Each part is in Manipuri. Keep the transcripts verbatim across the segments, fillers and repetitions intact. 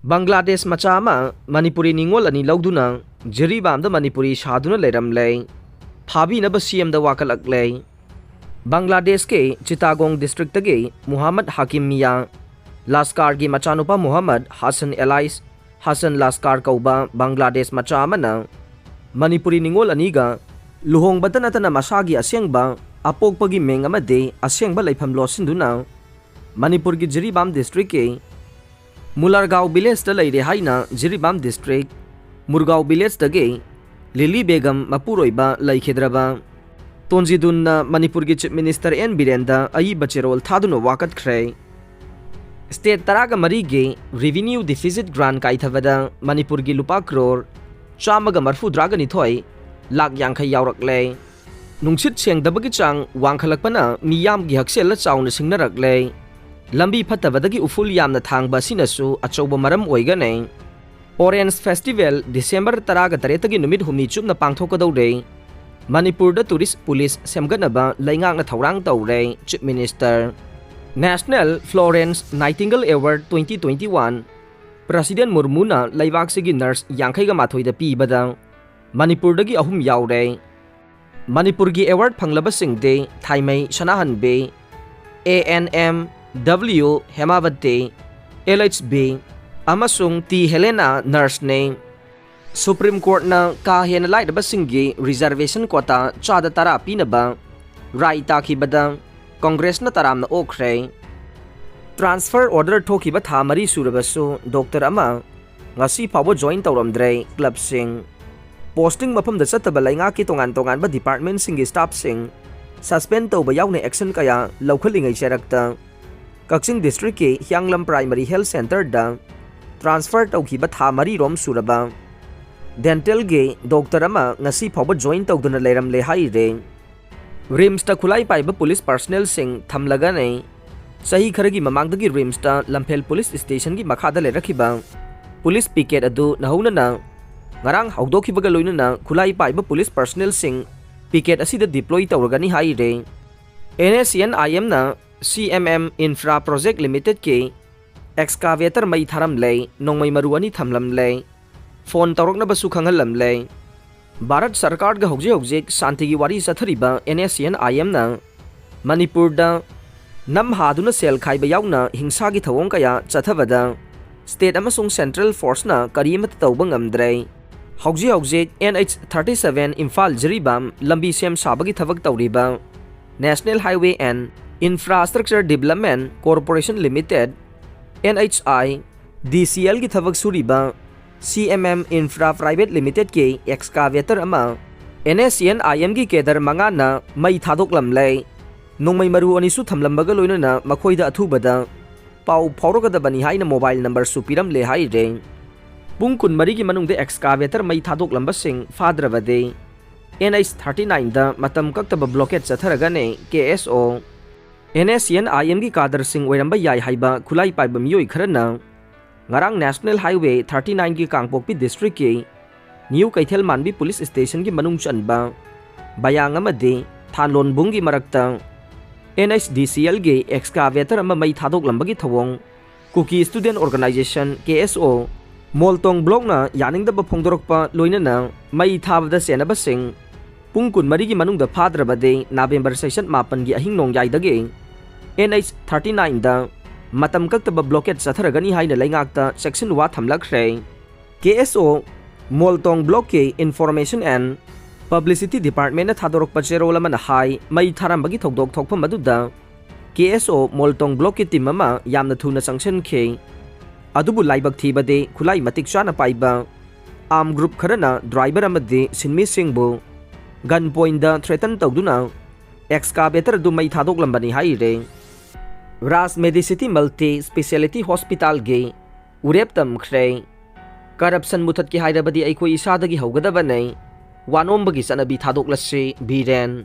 ꯕꯪꯒ꯭ꯂꯥꯗꯦꯁ ꯃꯆꯥ ꯑꯃ ꯃꯅꯤꯄꯨꯔꯤ ꯅꯤꯉꯣꯜ ꯑꯅꯤ ꯂꯧꯗꯨꯅ ꯖꯤꯔꯤꯕꯥꯝꯗ ꯃꯅꯤꯄꯨꯔꯤ ꯁꯥꯗꯨꯅ ꯂꯩꯔꯝꯂꯦ꯫ ꯐꯥꯕꯤꯅꯕ ꯁꯤꯑꯦꯝꯗ ꯋꯥꯀꯠꯂꯛꯂꯦ꯫ ꯕꯪꯒ꯭ꯂꯥꯗꯦꯁꯀꯤ ꯆꯤꯇꯥꯒꯣꯡ ꯗꯤꯁꯇ꯭ꯔꯤꯛꯇꯒꯤ ꯃꯨꯍꯝꯃꯗ ꯍꯥꯀꯤꯝ ꯃꯤꯌꯥ ꯂꯥꯁꯀꯥꯔꯒꯤ ꯃꯆꯥꯅꯨꯄꯥ ꯃꯨꯍꯝꯃꯗ ꯍꯥꯁꯟ ꯑꯦꯂꯥꯏꯁ ꯍꯥꯁꯟ ꯂꯥꯁꯀꯥꯔ ꯀꯧꯕ ꯕꯪꯒ꯭ꯂꯥꯗꯦꯁ ꯃꯆꯥ ꯑꯃꯅ ꯃꯅꯤꯄꯨꯔꯤ ꯅꯤꯉꯣꯜ ꯑꯅꯤꯒ ꯂꯨꯍꯣꯡꯕꯇ ꯅꯠꯇꯅ ꯃꯁꯥꯒꯤ ꯑꯁꯦꯡꯕ ꯑꯄꯣꯛꯄꯒꯤ ꯃꯤꯡ ꯑꯃꯗꯤ ꯑꯁꯦꯡꯕ ꯂꯩꯐꯝ ꯂꯣꯠꯁꯤꯟꯗꯨꯅ ꯃꯅꯤꯄꯨꯔꯒꯤ ꯖꯤꯔꯤꯕꯥꯝ ꯗꯤꯁꯇ꯭ꯔꯤꯛꯀꯤ ꯃꯨꯂꯥꯔꯒꯥꯎ ꯚꯤꯂꯦꯖꯇ ꯂꯩꯔꯦ ꯍꯥꯏꯅ ꯖꯤꯔꯤꯕꯥꯝ ꯗꯤꯁꯇ꯭ꯔꯤꯛ ꯃꯨꯔꯒꯥꯎ ꯚꯤꯂꯦꯖꯇꯒꯤ ꯂꯤꯂꯤ ꯕꯦꯒꯝ ꯃꯄꯨꯔꯣꯏꯕ ꯂꯩꯈꯤꯗ꯭ꯔꯕ ꯇꯣꯟꯖꯤꯗꯨꯟꯅ ꯃꯅꯤꯄꯨꯔꯒꯤ ꯆꯤꯐ ꯃꯤꯅꯤꯁꯇꯔ ꯑꯦꯟ ꯕꯤꯔꯦꯟꯗ ꯑꯏꯕ ꯆꯦꯔꯣꯜ ꯊꯥꯗꯨꯅ ꯋꯥꯀꯠꯈ꯭ꯔꯦ꯫ ꯁ꯭ꯇꯦꯠ ꯇꯔꯥꯒ ꯃꯔꯤꯒꯤ ꯔꯤꯚꯤꯅ꯭ꯌꯨ ꯗꯤꯐꯤꯁꯤꯠ ꯒ꯭ꯔꯥꯟ ꯀꯥꯏꯊꯕꯗ ꯃꯅꯤꯄꯨꯔꯒꯤ ꯂꯨꯄꯥ ꯀ꯭ꯔꯣꯔ ꯆꯥꯝꯃꯒ ꯃꯔꯐꯨꯇꯔꯥꯒ ꯅꯤꯊꯣꯏ ꯂꯥꯛ ꯌꯥꯡꯈꯩ ꯌꯥꯎꯔꯛꯂꯦ꯫ ꯅꯨꯡꯁꯤꯠ ꯁꯦꯡꯗꯕꯒꯤ ꯆꯥꯡ ꯋꯥꯡꯈꯠꯂꯛꯄꯅ ꯃꯤꯌꯥꯝꯒꯤ ꯍꯛꯁꯦꯜꯗ ꯆꯥꯎꯅ ꯁꯤꯡꯅꯔꯛꯂꯦ꯫ ꯂꯝꯕꯤ ꯐꯠꯇꯕꯗꯒꯤ ꯎꯐꯨꯜ ꯌꯥꯝꯅ ꯊꯥꯡꯕ ꯑꯁꯤꯅꯁꯨ ꯑꯆꯧꯕ ꯃꯔꯝ ꯑꯣꯏꯒꯅꯤ꯫ ꯑꯣꯔꯦꯟꯖ ꯐꯦꯁꯇꯤꯚꯦꯜ ꯗꯤꯁꯦꯝꯕꯔ ꯇꯔꯥꯒ ꯇꯔꯦꯠꯇꯒꯤ ꯅꯨꯃꯤꯠ ꯍꯨꯝꯅꯤ ꯆꯨꯞꯅ ꯄꯥꯡꯊꯣꯛꯀꯗꯧꯔꯦ꯫ ꯃꯅꯤꯄꯨꯔꯗ ꯇꯨꯔꯤꯁ ꯄꯨꯂꯤꯁ ꯁꯦꯝꯒꯠꯅꯕ ꯂꯩꯉꯥꯛꯅ ꯊꯧꯔꯥꯡ ꯇꯧꯔꯦ, chief minister. National Florence Nightingale Award twenty twenty one, president ꯃꯨꯔꯃꯨꯅ ꯂꯩꯕꯥꯛꯁꯤꯒꯤ ꯅꯔꯁ ꯌꯥꯡꯈꯩꯒ ꯃꯥꯊꯣꯏꯗ ꯄꯤꯕꯗ ꯃꯅꯤꯄꯨꯔꯗꯒꯤ ꯑꯍꯨꯝ ꯌꯥꯎꯔꯦ꯫ ꯃꯅꯤꯄꯨꯔꯒꯤ ꯑꯦꯋꯥꯔꯗ ꯐꯪꯂꯕꯁꯤꯡꯗꯤ Thaimei Sanahanbi, A N M W Hemabati, L H B ꯑꯃꯁꯨꯡ ꯇꯤ ꯍꯦꯂꯦꯅꯥ ꯅꯔꯁꯅꯤ꯫ ꯁꯨꯄ꯭ꯔꯤꯝ ꯀꯣꯔꯠꯅ ꯀꯥ ꯍꯦꯟꯅ ꯂꯥꯏꯔꯕꯁꯤꯡꯒꯤ ꯔꯤꯖꯔꯚꯦꯁꯟ ꯀꯣꯇꯥ ꯆꯥꯗ ꯇꯔꯥ ꯄꯤꯅꯕ ꯔꯥꯏ ꯇꯥꯈꯤꯕꯗ ꯀꯣꯡꯒ꯭ꯔꯦꯁꯅ ꯇꯔꯥꯝꯅ ꯑꯣꯛꯈ꯭ꯔꯦ꯫ ꯇ꯭ꯔꯥꯟꯁꯐꯔ ꯑꯣꯔꯗꯔ ꯊꯣꯛꯈꯤꯕ ꯊꯥ ꯃꯔꯤ ꯁꯨꯔꯕꯁꯨ ꯗꯣꯛꯇꯔ ꯑꯃ ꯉꯁꯤ ꯐꯥꯎꯕ ꯖꯣꯏꯟ ꯇꯧꯔꯝꯗ꯭ꯔꯦ ꯀ꯭ꯂꯕꯁꯤꯡ꯫ ꯄꯣꯁꯇꯤꯡ ꯃꯐꯝꯗ ꯆꯠꯇꯕ ꯂꯩꯉꯥꯛꯀꯤ ꯇꯣꯉꯥꯟ ꯇꯣꯉꯥꯟꯕ ꯗꯤꯄꯥꯔꯠꯃꯦꯟꯁꯤꯡꯒꯤ ꯁ꯭ꯇꯥꯐꯁꯤꯡ ꯁꯁꯄꯦꯟ ꯇꯧꯕ ꯌꯥꯎꯅ ꯑꯦꯛꯁꯟ ꯀꯌꯥ ꯂꯧꯈꯠꯂꯤꯉꯩ ꯆꯔꯛꯇ ꯀꯛꯆꯤꯡ ꯗꯤꯁꯇ꯭ꯔꯤꯛꯀꯤ ꯍꯤꯌꯥꯡꯂꯝ ꯄ꯭ꯔꯥꯏꯃꯔꯤ ꯍꯦꯜꯊ ꯁꯦꯟꯇꯔꯗ ꯇ꯭ꯔꯥꯟꯁꯐꯔ ꯇꯧꯈꯤꯕ ꯊꯥ ꯃꯔꯤꯔꯣꯝ ꯁꯨꯔꯕ ꯗꯦꯟꯇꯦꯜꯒꯤ ꯗꯣꯛꯇꯔ ꯑꯃ ꯉꯁꯤ ꯐꯥꯎꯕ ꯖꯣꯏꯟ ꯇꯧꯗꯨꯅ ꯂꯩꯔꯝꯂꯦ ꯍꯥꯏꯔꯦ꯫ ꯔꯤꯝꯁꯇ ꯈꯨꯠꯂꯥꯏ ꯄꯥꯏꯕ ꯄꯨꯂꯤꯁ ꯄꯥꯔꯁꯅꯦꯜꯁꯤꯡ ꯊꯝꯂꯒꯅꯤ꯫ ꯆꯍꯤ ꯈꯔꯒꯤ ꯃꯃꯥꯡꯗꯒꯤ ꯔꯤꯝꯁꯇ ꯂꯝꯐꯦꯜ ꯄꯨꯂꯤꯁ ꯁ꯭ꯇꯦꯁꯟꯒꯤ ꯃꯈꯥꯗ ꯂꯩꯔꯛꯈꯤꯕ ꯄꯨꯂꯤꯁ ꯄꯤꯀꯦꯠ ꯑꯗꯨ ꯅꯧꯍꯧꯅꯅ ꯉꯔꯥꯡ ꯍꯧꯗꯣꯛꯈꯤꯕꯒ ꯂꯣꯏꯅꯅ ꯈꯨꯠꯂꯥꯏ ꯄꯥꯏꯕ ꯄꯨꯂꯤꯁ ꯄꯥꯔꯁꯅꯦꯜꯁꯤꯡ ꯄꯤꯀꯦꯠ ꯑꯁꯤꯗ ꯗꯤꯄ꯭ꯂꯣꯏ ꯇꯧꯔꯒꯅꯤ ꯍꯥꯏꯔꯦ꯫ ꯑꯦꯟ ꯑꯦꯁ ꯁꯤ ꯑꯦꯟ ꯑꯥꯏ ꯑꯦꯝꯅ ꯁꯤ ꯑꯦꯝ ꯑꯦꯝ ꯏꯟꯐ꯭ꯔꯥ ꯄ꯭ꯔꯣꯖꯦꯛ ꯂꯤꯃꯤꯇꯦꯗꯀꯤ ꯑꯦꯛꯁꯀꯥꯚꯦꯇꯔ ꯃꯩ ꯊꯥꯔꯝꯂꯦ, ꯅꯣꯡꯃꯩ ꯃꯔꯨ ꯑꯅꯤ ꯊꯝꯂꯝꯂꯦ, ꯐꯣꯟ ꯇꯧꯔꯛꯅꯕꯁꯨ ꯈꯪꯍꯜꯂꯝꯂꯦ꯫ ꯚꯥꯔꯠ ꯁꯔꯀꯥꯔꯒ ꯍꯧꯖꯤꯛ ꯍꯧꯖꯤꯛ ꯁꯥꯟꯇꯤꯒꯤ ꯋꯥꯔꯤ ꯆꯠꯊꯔꯤꯕ ꯑꯦꯟ ꯑꯦꯁ ꯁꯤ ꯑꯦꯟ ꯑꯥꯏ ꯑꯦꯝꯅ ꯃꯅꯤꯄꯨꯔꯗ ꯅꯝ ꯍꯥꯗꯨꯅ ꯁꯦꯜ ꯈꯥꯏꯕ ꯌꯥꯎꯅ ꯍꯤꯡꯁꯥꯒꯤ ꯊꯧꯑꯣꯡ ꯀꯌꯥ ꯆꯠꯊꯕꯗ ꯁ꯭ꯇꯦꯠ ꯑꯃꯁꯨꯡ ꯁꯦꯟꯇ꯭ꯔꯦꯜ ꯐꯣꯔꯁꯅ ꯀꯔꯤꯃꯠꯇ ꯇꯧꯕ ꯉꯝꯗ꯭ꯔꯦ꯫ ꯍꯧꯖꯤꯛ ꯍꯧꯖꯤꯛ N H thirty seven Imphal Jiribam ꯂꯝꯕꯤ ꯁꯦꯝ ꯁꯥꯕꯒꯤ ꯊꯕꯛ ꯇꯧꯔꯤꯕ National Highway and Infrastructure Development Corporation Limited, N H I D C ꯑꯦꯜꯒꯤ ꯊꯕꯛ ꯁꯨꯔꯤꯕ C M M infra private ꯂꯤꯃꯤꯇꯦꯗꯀꯤ ꯑꯦꯛꯁꯀꯥꯚꯦꯇꯔ ꯑꯃ ꯑꯦꯟ ꯑꯦꯁ ꯁꯤ ꯑꯦꯟ ꯑꯥꯏ ꯑꯦꯝꯒꯤ ꯀꯦꯗꯔ ꯃꯉꯥꯅ ꯃꯩ ꯊꯥꯗꯣꯛꯂꯝꯂꯦ꯫ ꯅꯣꯡꯃꯩ ꯃꯔꯨ ꯑꯅꯤꯁꯨ ꯊꯝꯂꯝꯕꯒ ꯂꯣꯏꯅꯅ ꯃꯈꯣꯏꯗ ꯑꯊꯨꯕꯗ ꯄꯥꯎ ꯐꯥꯎꯔꯛꯀꯗꯕꯅꯤ ꯍꯥꯏꯅ ꯃꯣꯕꯥꯏꯜ ꯅꯝꯕꯔꯁꯨ ꯄꯤꯔꯝꯂꯦ ꯍꯥꯏꯔꯦ꯫ ꯄꯨꯡ ꯀꯨꯟꯃꯔꯤꯒꯤ ꯃꯅꯨꯡꯗ ꯑꯦꯛꯁꯀꯥꯚꯦꯇꯔ ꯃꯩ ꯊꯥꯗꯣꯛꯂꯝꯕꯁꯤꯡ ꯐꯥꯗ꯭ꯔꯕꯗꯤ ꯑꯦꯟ ꯑꯩꯆ ꯊꯥꯔꯇꯤ ꯅꯥꯏꯟꯗ ꯃꯇꯝ ꯀꯛꯇꯕ ꯕ꯭ꯂꯣꯀꯦꯠ ꯆꯠꯊꯔꯒꯅꯤ ꯀꯦ ꯑꯦꯁ ꯑꯣ꯫ ꯑꯦꯟ ꯑꯦꯁ ꯁꯤ ꯑꯦꯟ ꯑꯥꯏ ꯑꯦꯝꯒꯤ ꯀꯥꯗꯔꯁꯤꯡ ꯑꯣꯏꯔꯝꯕ ꯌꯥꯏ ꯍꯥꯏꯕ ꯈꯨꯠꯂꯥꯏ ꯄꯥꯏꯕ ꯃꯤꯑꯣꯏ ꯈꯔꯅ ꯉꯔꯥꯡ ꯅꯦꯁꯅꯦꯜ ꯍꯥꯏꯋꯦ ꯊꯥꯔꯇꯤ ꯅꯥꯏꯟꯒꯤ ꯀꯥꯡꯄꯣꯛꯄꯤ ꯗꯤꯁꯇ꯭ꯔꯤꯛꯀꯤ ꯅ꯭ꯌꯨ ꯀꯩꯊꯦꯜ ꯃꯥꯟꯕꯤ ꯄꯨꯂꯤꯁ ꯁ꯭ꯇꯦꯁꯟꯒꯤ ꯃꯅꯨꯡ ꯆꯟꯕ ꯕꯌꯥꯡ ꯑꯃꯗꯤ ꯊꯥꯟꯂꯣꯟꯕꯨꯡꯒꯤ ꯃꯔꯛꯇ ꯑꯦꯟ ꯑꯩꯆ ꯗꯤ ꯁꯤ ꯑꯦꯜꯒꯤ ꯑꯦꯛꯁꯀꯥꯚꯦꯇꯔ ꯑꯃ ꯃꯩ ꯊꯥꯗꯣꯛꯂꯝꯕꯒꯤ ꯊꯧꯑꯣꯡ ꯀꯨꯀꯤ ꯁ꯭ꯇꯨꯗꯦꯟꯠ ꯑꯣꯔꯒꯅꯥꯏꯖꯦꯁꯟ, ꯀꯦ ꯑꯦꯁ ꯑꯣ, ꯃꯣꯜꯇꯣꯡ ꯕ꯭ꯂꯣꯛꯅ ꯌꯥꯅꯤꯡꯗꯕ ꯐꯣꯡꯗꯣꯔꯛꯄ ꯂꯣꯏꯅꯅ ꯃꯩ ꯊꯥꯕꯗ ꯆꯦꯟꯅꯕꯁꯤꯡ ꯄꯨꯡ ꯀꯨꯟꯃꯔꯤꯒꯤ ꯃꯅꯨꯡꯗ ꯐꯥꯗ꯭ꯔꯕꯗꯤ ꯅꯕꯦꯝꯕꯔ ꯁꯦꯁꯟ ꯃꯥꯄꯟꯒꯤ ꯑꯍꯤꯡ ꯅꯣꯡꯌꯥꯏꯗꯒꯤ ꯑꯦꯟ ꯑꯩꯆ ꯊꯥꯔꯇꯤ ꯅꯥꯏꯟꯗ ꯃꯇꯝ ꯀꯛꯇꯕ ꯕ꯭ꯂꯣꯀꯦꯠ ꯆꯠꯊꯔꯒꯅꯤ ꯍꯥꯏꯅ ꯂꯩꯉꯥꯛꯇ ꯆꯦꯛꯁꯤꯟꯋꯥ ꯊꯝꯂꯛꯈ꯭ꯔꯦ꯫ ꯀꯦ ꯑꯦꯁ ꯑꯣ ꯃꯣꯜꯇꯣꯡ ꯕ꯭ꯂꯣꯛꯀꯤ ꯏꯟꯐꯣꯔꯃꯦꯁꯟ ꯑꯦꯟ ꯄꯕ꯭ꯂꯤꯁꯤꯇꯤ ꯗꯤꯄꯥꯔꯠꯃꯦꯟꯠꯅ ꯊꯥꯗꯣꯔꯛꯄ ꯆꯦꯔꯣꯜ ꯑꯃꯅ ꯍꯥꯏ, ꯃꯩ ꯊꯥꯔꯝꯕꯒꯤ ꯊꯧꯗꯣꯛ ꯊꯣꯛꯐꯝ ꯑꯗꯨꯗ ꯀꯦ ꯑꯦꯁ ꯑꯣ ꯃꯣꯜꯇꯣꯡ ꯕ꯭ꯂꯣꯛꯀꯤ ꯇꯤꯝ ꯑꯃ ꯌꯥꯝꯅ ꯊꯨꯅ ꯆꯪꯁꯤꯟꯈꯤ꯫ ꯑꯗꯨꯕꯨ ꯂꯥꯏꯕꯛ ꯊꯤꯕꯗꯤ ꯈꯨꯠꯂꯥꯏ ꯃꯇꯤꯛ ꯆꯥꯅ ꯄꯥꯏꯕ ꯑꯥꯔꯝ ꯒ꯭ꯔꯨꯞ ꯈꯔꯅ ꯗ꯭ꯔꯥꯏꯚꯔ ꯑꯃꯗꯤ ꯁꯤꯟꯃꯤꯁꯤꯡꯕꯨ ꯒꯟ ꯄꯣꯏꯟꯗ ꯊ꯭ꯔꯦꯇꯟ ꯇꯧꯗꯨꯅ ꯑꯦꯛꯁꯀꯥꯚꯦꯇꯔ ꯑꯗꯨ ꯃꯩ ꯊꯥꯗꯣꯛꯂꯝꯕꯅꯤ ꯍꯥꯏꯔꯦ꯫ ꯔꯥꯖ ꯃꯦꯗꯤꯁꯤꯇꯤ ꯃꯜꯇꯤ ꯁ꯭ꯄꯦꯁꯤꯌꯦꯂꯤꯇꯤ ꯍꯣꯁꯄꯤꯇꯥꯜꯒꯤ ꯎꯔꯦꯞ ꯇꯝꯈ꯭ꯔꯦ꯫ ꯀꯔꯞꯁꯟ ꯃꯨꯊꯠꯀꯦ ꯍꯥꯏꯔꯕꯗꯤ ꯑꯩꯈꯣꯏ ꯏꯁꯥꯗꯒꯤ ꯍꯧꯒꯗꯕꯅꯤ꯫ ꯋꯥꯅꯣꯝꯕꯒꯤ ꯆꯠꯅꯕꯤ ꯊꯥꯗꯣꯛꯂꯁꯤ, ꯕꯤꯔꯦꯟ꯫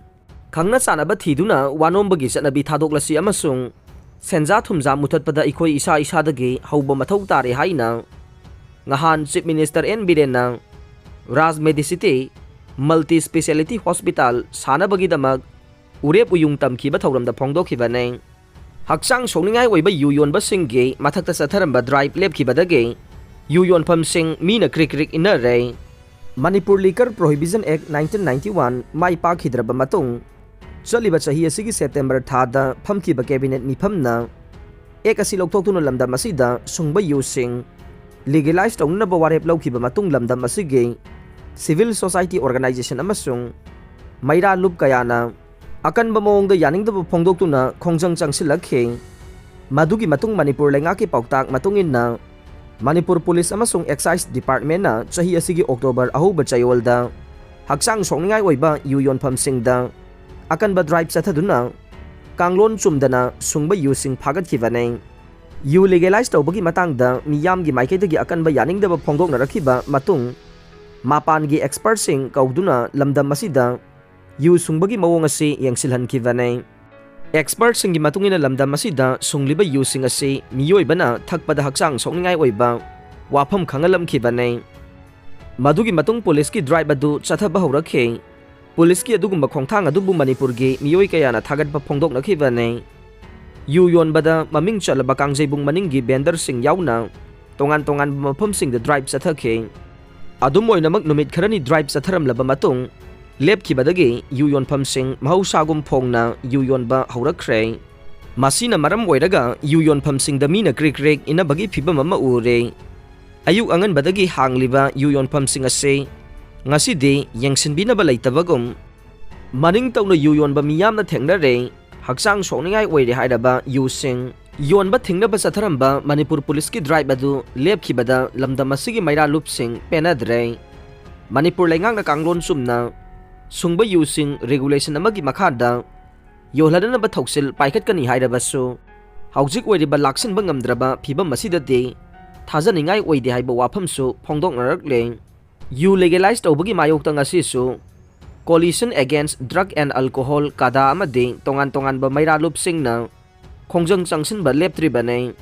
ꯈꯪꯅ ꯆꯥꯟꯅꯕ ꯊꯤꯗꯨꯅ ꯋꯥꯅꯣꯝꯕꯒꯤ ꯆꯠꯅꯕꯤ ꯊꯥꯗꯣꯛꯂꯁꯤ ꯑꯃꯁꯨꯡ ꯁꯦꯟꯖꯥ ꯊꯨꯝꯖꯥ ꯃꯨꯊꯠꯄꯗ ꯑꯩꯈꯣꯏ ꯏꯁꯥ ꯏꯁꯥꯗꯒꯤ ꯍꯧꯕ ꯃꯊꯧ ꯇꯥꯔꯦ ꯍꯥꯏꯅ ꯉꯍꯥꯟ ꯆꯤꯐ ꯃꯤꯅꯤꯁꯇꯔ ꯑꯦꯟ ꯕꯤꯔꯦꯟꯅ Raj medicity multi speciality hospital ꯁꯥꯅꯕꯒꯤꯗꯃꯛ ꯎꯔꯦꯞ ꯎꯌꯨꯡ ꯇꯝꯈꯤꯕ ꯊꯧꯔꯝꯗ ꯐꯣꯡꯗꯣꯛꯈꯤꯕꯅꯤ꯫ ꯍꯛꯆꯥꯡ ꯁꯣꯛꯅꯤꯡꯉꯥꯏ ꯑꯣꯏꯕ ꯌꯨ ꯌꯣꯟꯕꯁꯤꯡꯒꯤ ꯃꯊꯛꯇ ꯆꯠꯊꯔꯝꯕ ꯗ꯭ꯔꯥꯏꯚ ꯂꯦꯞꯈꯤꯕꯗꯒꯤ ꯌꯨ ꯌꯣꯟꯐꯝꯁꯤꯡ ꯃꯤꯅ ꯀ꯭ꯔꯤꯛ ꯀ꯭ꯔꯤꯛ ꯏꯟꯅꯔꯦ꯫ Manipur Liquor Prohibition Act nineteen ninety one ꯃꯥꯏ ꯄꯥꯛꯈꯤꯗ꯭ꯔꯕ ꯃꯇꯨꯡ, ꯆꯠꯂꯤꯕ ꯆꯍꯤ ꯑꯁꯤꯒꯤ ꯁꯦꯞꯇꯦꯝꯕꯔ ꯊꯥꯗ ꯐꯝꯈꯤꯕ ꯀꯦꯕꯤꯅꯦꯠ ꯃꯤꯐꯝꯅ ꯑꯦꯛ ꯑꯁꯤ ꯂꯧꯊꯣꯛꯇꯨꯅ ꯂꯝꯗꯝ ꯑꯁꯤꯗ ꯁꯨꯡꯕ ꯌꯨꯁꯤꯡ ꯂꯤꯒꯦꯂꯥꯏꯖ ꯇꯧꯅꯅꯕ ꯋꯥꯔꯦꯞ ꯂꯧꯈꯤꯕ ꯃꯇꯨꯡ, ꯂꯝꯗꯝ ꯑꯁꯤꯒꯤ ꯁꯤꯚꯤꯜ ꯁꯣꯁꯥꯏꯇꯤ ꯑꯣꯔꯒꯅꯥꯏꯖꯦꯁꯟ ꯑꯃꯁꯨꯡ ꯃꯩꯔꯥ ꯂꯨꯞ ꯀꯌꯥꯅ ꯑꯀꯟꯕ ꯃꯑꯣꯡꯗ ꯌꯥꯅꯤꯡꯗꯕ ꯐꯣꯡꯗꯣꯛꯇꯨꯅ ꯈꯣꯡꯖꯪ ꯆꯪꯁꯤꯜꯂꯛꯈꯤ꯫ ꯃꯗꯨꯒꯤ ꯃꯇꯨꯡ, ꯃꯅꯤꯄꯨꯔ ꯂꯩꯉꯥꯛꯀꯤ ꯄꯥꯎꯇꯥꯛ ꯃꯇꯨꯡ ꯏꯟꯅ, ꯃꯅꯤꯄꯨꯔ ꯄꯨꯂꯤꯁ ꯑꯃꯁꯨꯡ ꯑꯦꯛꯁꯥꯏꯖ ꯗꯤꯄꯥꯔꯠꯃꯦꯟꯅ ꯆꯍꯤ ꯑꯁꯤꯒꯤ ꯑꯣꯛꯇꯣꯕꯔ ꯑꯍꯧꯕ ꯆꯌꯣꯜꯗ ꯍꯛꯆꯥꯡ ꯁꯣꯛꯅꯤꯡꯉꯥꯏ ꯑꯣꯏꯕ ꯌꯨ ꯌꯣꯟꯐꯝꯁꯤꯡꯗ ꯑꯀꯟꯕ ꯗ꯭ꯔꯥꯏꯚ ꯆꯠꯊꯗꯨꯅ ꯀꯥꯡꯂꯣꯟ ꯆꯨꯝꯗꯅ ꯁꯨꯡꯕ ꯌꯨꯁꯤꯡ ꯐꯥꯒꯠꯈꯤꯕꯅꯤ꯫ ꯌꯨ ꯂꯤꯒꯦꯂꯥꯏꯖ ꯇꯧꯕꯒꯤ ꯃꯇꯥꯡꯗ ꯃꯤꯌꯥꯝꯒꯤ ꯃꯥꯏꯀꯩꯗꯒꯤ ꯑꯀꯟꯕ ꯌꯥꯅꯤꯡꯗꯕ ꯐꯣꯡꯗꯣꯛꯅꯔꯛꯈꯤꯕ ꯃꯇꯨꯡ, ꯃꯄꯥꯟꯒꯤ ꯑꯦꯛꯁꯄꯔꯠꯁꯤꯡ ꯀꯧꯗꯨꯅ ꯂꯝꯗꯝ ꯑꯁꯤꯗ ꯌꯨ ꯁꯨꯡꯕꯒꯤ ꯃꯑꯣꯡ ꯑꯁꯤ ꯌꯦꯡꯁꯤꯜꯍꯟꯈꯤꯕꯅꯤ꯫ ꯑꯦꯛꯁꯄꯔꯠꯁꯤꯡꯒꯤ ꯃꯇꯨꯡ ꯏꯟꯅ, ꯂꯝꯗꯝ ꯑꯁꯤꯗ ꯁꯨꯡꯂꯤꯕ ꯌꯨꯁꯤꯡ ꯑꯁꯤ ꯃꯤꯑꯣꯏꯕꯅ ꯊꯛꯄꯗ ꯍꯛꯆꯥꯡ ꯁꯣꯛꯅꯤꯡꯉꯥꯏ ꯑꯣꯏꯕ ꯋꯥꯐꯝ ꯈꯪꯍꯜꯂꯝꯈꯤꯕꯅꯤ꯫ ꯃꯗꯨꯒꯤ ꯃꯇꯨꯡ ꯄꯨꯂꯤꯁꯀꯤ ꯗ꯭ꯔꯥꯏꯚ ꯑꯗꯨ ꯆꯠꯊꯕ ꯍꯧꯔꯛꯈꯤ꯫ ꯄꯨꯂꯤꯁꯀꯤ ꯑꯗꯨꯒꯨꯝꯕ ꯈꯣꯡꯊꯥꯡ ꯑꯗꯨꯕꯨ ꯃꯅꯤꯄꯨꯔꯒꯤ ꯃꯤꯑꯣꯏ ꯀꯌꯥꯅ ꯊꯥꯒꯠꯄ ꯐꯣꯡꯗꯣꯛꯅꯈꯤꯕꯅꯤ꯫ ꯌꯨ ꯌꯣꯟꯕꯗ ꯃꯃꯤꯡ ꯆꯠꯂꯕ ꯀꯥꯡꯖꯩꯕꯨꯡ ꯃꯅꯤꯡꯒꯤ ꯚꯦꯟꯗꯔꯁꯤꯡ ꯌꯥꯎꯅ ꯇꯣꯉꯥꯟ ꯇꯣꯉꯥꯟꯕ ꯃꯐꯝꯁꯤꯡꯗ ꯗ꯭ꯔꯥꯏꯚ ꯆꯠꯊꯈꯤ꯫ ꯑꯗꯨꯝ ꯑꯣꯏꯅꯃꯛ, ꯅꯨꯃꯤꯠ ꯈꯔꯅꯤ ꯗ꯭ꯔꯥꯏꯚ ꯆꯠꯊꯔꯝꯂꯕ ꯃꯇꯨꯡ, ꯂꯦꯞꯈꯤꯕꯗꯒꯤ ꯌꯨ ꯌꯣꯟꯐꯝꯁꯤꯡ ꯃꯍꯧꯁꯥꯒꯨꯝ ꯐꯣꯡꯅ ꯌꯨ ꯌꯣꯟꯕ ꯍꯧꯔꯛꯈ꯭ꯔꯦ꯫ ꯃꯁꯤꯅ ꯃꯔꯝ ꯑꯣꯏꯔꯒ ꯌꯨ ꯌꯣꯟꯐꯝꯁꯤꯡꯗ ꯃꯤꯅ ꯀ꯭ꯔꯤꯛ ꯀ꯭ꯔꯤꯛ ꯏꯟꯅꯕꯒꯤ ꯐꯤꯚꯝ ꯑꯃ ꯎꯔꯦ꯫ ꯑꯌꯨꯛ ꯑꯉꯟꯕꯗꯒꯤ ꯍꯥꯡꯂꯤꯕ ꯌꯨ ꯌꯣꯟꯐꯝꯁꯤꯡ ꯑꯁꯤ ꯉꯁꯤꯗꯤ ꯌꯦꯡꯁꯤꯟꯕꯤꯅꯕ ꯂꯩꯇꯕꯒꯨꯝ ꯃꯅꯤꯡ ꯇꯧꯅ ꯌꯨ ꯌꯣꯟꯕ ꯃꯤꯌꯥꯝꯅ ꯊꯦꯡꯅꯔꯦ꯫ ꯍꯛꯆꯥꯡ ꯁꯣꯛꯅꯤꯡꯉꯥꯏ ꯑꯣꯏꯔꯦ ꯍꯥꯏꯔꯕ ꯌꯨꯁꯤꯡ ꯌꯣꯟꯕ ꯊꯤꯡꯅꯕ ꯆꯠꯊꯔꯝꯕ ꯃꯅꯤꯄꯨꯔ ꯄꯨꯂꯤꯁꯀꯤ ꯗ꯭ꯔꯥꯏꯚ ꯑꯗꯨ ꯂꯦꯞꯈꯤꯕꯗ ꯂꯝꯗꯝ ꯑꯁꯤꯒꯤ ꯃꯩꯔꯥ ꯂꯨꯞꯁꯤꯡ ꯄꯦꯟꯅꯗ꯭ꯔꯦ꯫ ꯃꯅꯤꯄꯨꯔ ꯂꯩꯉꯥꯛꯅ ꯀꯥꯡꯂꯣꯟ ꯆꯨꯝꯅ ꯁꯨꯡꯕ ꯌꯨꯁꯤꯡ ꯔꯤꯒꯨꯂꯦꯁꯟ ꯑꯃꯒꯤ ꯃꯈꯥꯗ ꯌꯣꯜꯍꯟꯅꯕ ꯊꯧꯁꯤꯜ ꯄꯥꯏꯈꯠꯀꯅꯤ ꯍꯥꯏꯔꯕꯁꯨ, ꯍꯧꯖꯤꯛ ꯑꯣꯏꯔꯤꯕ ꯂꯥꯛꯁꯤꯟꯕ ꯉꯝꯗ꯭ꯔꯕ ꯐꯤꯕꯝ ꯑꯁꯤꯗꯗꯤ ꯊꯥꯖꯅꯤꯡꯉꯥꯏ ꯑꯣꯏꯗꯦ ꯍꯥꯏꯕ ꯋꯥꯐꯝꯁꯨ ꯐꯣꯡꯗꯣꯛꯅꯔꯛꯂꯦ꯫ ꯌꯨ ꯂꯤꯒꯦꯂꯥꯏꯖ ꯇꯧꯕꯒꯤ ꯃꯥꯌꯣꯛꯇ ꯉꯁꯤꯁꯨ Coalition Against Drug and Alcohol, ꯀꯥꯗꯥ, ꯑꯃꯗꯤ ꯇꯣꯉꯥꯟ ꯇꯣꯉꯥꯟꯕ ꯃꯩꯔꯥ ꯂꯨꯞꯁꯤꯡꯅ ꯈꯣꯡꯖꯪ ꯆꯪꯁꯤꯟꯕ ꯂꯦꯞꯇ꯭ꯔꯤꯕꯅꯤ꯫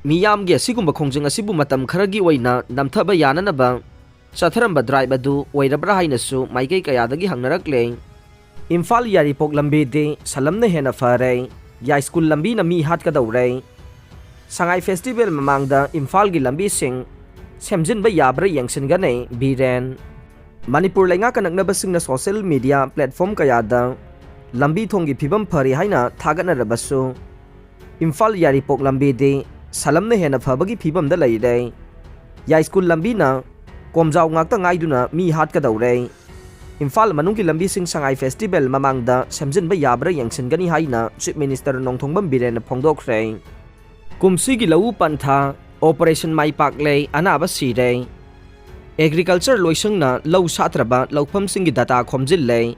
ꯃꯤꯌꯥꯝꯒꯤ ꯑꯁꯤꯒꯨꯝꯕ ꯈꯣꯡꯖꯪ ꯑꯁꯤꯕꯨ ꯃꯇꯝ ꯈꯔꯒꯤ ꯑꯣꯏꯅ ꯅꯝꯊꯕ ꯌꯥꯅꯅꯕ ꯆꯠꯊꯔꯝꯕ ꯗ꯭ꯔꯥꯏꯚ ꯑꯗꯨ ꯑꯣꯏꯔꯕ꯭ꯔꯥ ꯍꯥꯏꯅꯁꯨ ꯃꯥꯏꯀꯩ ꯀꯌꯥꯗꯒꯤ ꯍꯪꯅꯔꯛꯂꯦ꯫ ꯏꯝꯐꯥꯜ ꯌꯥꯏꯔꯤꯄꯣꯛ ꯂꯝꯕꯤꯗꯤ ꯁꯂꯝꯅ ꯍꯦꯟꯅ ꯐꯔꯦ꯫ ꯌꯥꯏꯁ꯭ꯀꯨꯜ ꯂꯝꯕꯤꯅ ꯃꯤ ꯍꯥꯠꯀꯗꯧꯔꯦ꯫ ꯁꯉꯥꯏ ꯐꯦꯁꯇꯤꯚꯦꯜ ꯃꯃꯥꯡꯗ ꯏꯝꯐꯥꯜꯒꯤ ꯂꯝꯕꯤꯁꯤꯡ ꯁꯦꯝꯖꯤꯟꯕ ꯌꯥꯕ꯭ꯔꯥ ꯌꯦꯡꯁꯤꯟꯒꯅꯤ ꯕꯤꯔꯦꯟ꯫ ꯃꯅꯤꯄꯨꯔ ꯂꯩꯉꯥꯛ ꯑꯀꯛꯅꯕꯁꯤꯡꯅ ꯁꯣꯁꯤꯌꯦꯜ ꯃꯤꯗꯤꯌꯥ ꯄ꯭ꯂꯦꯠꯐꯣꯝ ꯀꯌꯥꯗ ꯂꯝꯕꯤ ꯊꯣꯡꯒꯤ ꯐꯤꯕꯝ ꯐꯔꯦ ꯍꯥꯏꯅ ꯊꯥꯒꯠꯅꯔꯕꯁꯨ, ꯏꯝꯐꯥꯜ ꯌꯥꯏꯔꯤꯄꯣꯛ ꯂꯝꯕꯤꯗꯤ ꯁꯂꯝꯅ ꯍꯦꯟꯅ ꯐꯕꯒꯤ ꯐꯤꯕꯝꯗ ꯂꯩꯔꯦ꯫ ꯌꯥꯏꯁ꯭ꯀꯨꯜ ꯂꯝꯕꯤꯅ ꯀꯣꯝꯖꯥꯎ ꯉꯥꯛꯇ ꯉꯥꯏꯗꯨꯅ ꯃꯤ ꯍꯥꯠꯀꯗꯧꯔꯦ꯫ ꯏꯝꯐꯥꯜ ꯃꯅꯨꯡꯒꯤ ꯂꯝꯕꯤꯁꯤꯡ ꯁꯉꯥꯏ ꯐꯦꯁꯇꯤꯚꯦꯜ ꯃꯃꯥꯡꯗ ꯁꯦꯝꯖꯤꯟꯕ ꯌꯥꯕ꯭ꯔꯥ ꯌꯦꯡꯁꯤꯟꯒꯅꯤ ꯍꯥꯏꯅ ꯆꯤꯐ ꯃꯤꯅꯤꯁꯇꯔ ꯅꯣꯡꯊꯣꯝꯕꯝ ꯕꯤꯔꯦꯟꯅ ꯐꯣꯡꯗꯣꯛꯈ꯭ꯔꯦ꯫ ꯀꯨꯝꯁꯤꯒꯤ ꯂꯧꯎ ꯄꯟꯊꯥ ꯑꯣꯄꯔꯦꯁꯟ ꯃꯥꯏ ꯄꯥꯛꯂꯦ, ꯑꯅꯥꯕ ꯁꯤꯔꯦ꯫ ꯑꯦꯒ꯭ꯔꯤꯀꯜꯆꯔ ꯂꯣꯏꯁꯪꯅ ꯂꯧ ꯁꯥꯠꯇ꯭ꯔꯕ ꯂꯧꯐꯝꯁꯤꯡꯒꯤ ꯗꯇꯥ ꯈꯣꯝꯖꯤꯜꯂꯦ꯫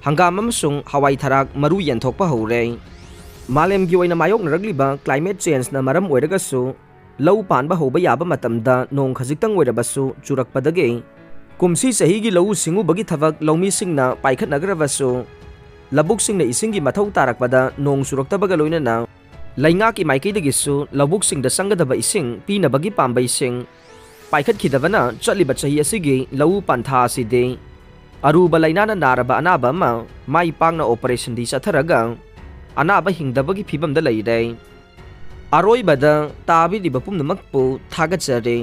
ꯍꯪꯒꯥꯝ ꯑꯃꯁꯨꯡ ꯍꯋꯥꯏ ꯊꯔꯥꯛ ꯃꯔꯨ ꯌꯦꯟꯊꯣꯛꯄ ꯍꯧꯔꯦ꯫ ꯃꯥꯂꯦꯝꯒꯤ ꯑꯣꯏꯅ ꯃꯥꯌꯣꯛꯅꯔꯛꯂꯤꯕ ꯀ꯭ꯂꯥꯏꯃꯦꯠ ꯆꯦꯟꯖꯅ ꯃꯔꯝ ꯑꯣꯏꯔꯒꯁꯨ, ꯂꯧ ꯄꯥꯟꯕ ꯍꯧꯕ ꯌꯥꯕ ꯃꯇꯝꯗ ꯅꯣꯡ ꯈꯖꯤꯛꯇꯪ ꯑꯣꯏꯔꯕꯁꯨ ꯆꯨꯔꯛꯄꯗꯒꯤ ꯀꯨꯝꯁꯤ ꯆꯍꯤꯒꯤ ꯂꯧꯎ ꯁꯤꯡꯎꯕꯒꯤ ꯊꯕꯛ ꯂꯧꯃꯤꯁꯤꯡꯅ ꯄꯥꯏꯈꯠꯅꯈ꯭ꯔꯕꯁꯨ, ꯂꯧꯕꯨꯛꯁꯤꯡꯅ ꯏꯁꯤꯡꯒꯤ ꯃꯊꯧ ꯇꯥꯔꯛꯄꯗ ꯅꯣꯡ ꯆꯨꯔꯛꯇꯕꯒ ꯂꯣꯏꯅꯅ ꯂꯩꯉꯥꯛꯀꯤ ꯃꯥꯏꯀꯩꯗꯒꯤꯁꯨ ꯂꯧꯕꯨꯛꯁꯤꯡꯗ ꯆꯪꯒꯗꯕ ꯏꯁꯤꯡ ꯄꯤꯅꯕꯒꯤ ꯄꯥꯝꯕꯩꯁꯤꯡ ꯄꯥꯏꯈꯠꯈꯤꯗꯕꯅ ꯆꯠꯂꯤꯕ ꯆꯍꯤ ꯑꯁꯤꯒꯤ ꯂꯧꯎ ꯄꯟꯊꯥ ꯑꯁꯤꯗꯤ ꯑꯔꯨꯕ ꯂꯥꯏꯅꯥꯅ ꯅꯥꯔꯕ ꯑꯅꯥꯕ ꯑꯃ ꯃꯥꯏ ꯄꯥꯛꯅ ꯑꯣꯄꯔꯦꯁꯟꯗꯤ ꯆꯠꯊꯔꯒ ꯑꯅꯥꯕ ꯍꯤꯡꯗꯕꯒꯤ ꯐꯤꯕꯝꯗ ꯂꯩꯔꯦ꯫ ꯑꯔꯣꯏꯕꯗ ꯇꯥꯕꯤꯔꯤꯕ ꯄꯨꯝꯅꯃꯛꯄꯨ ꯊꯥꯒꯠꯆꯔꯤ꯫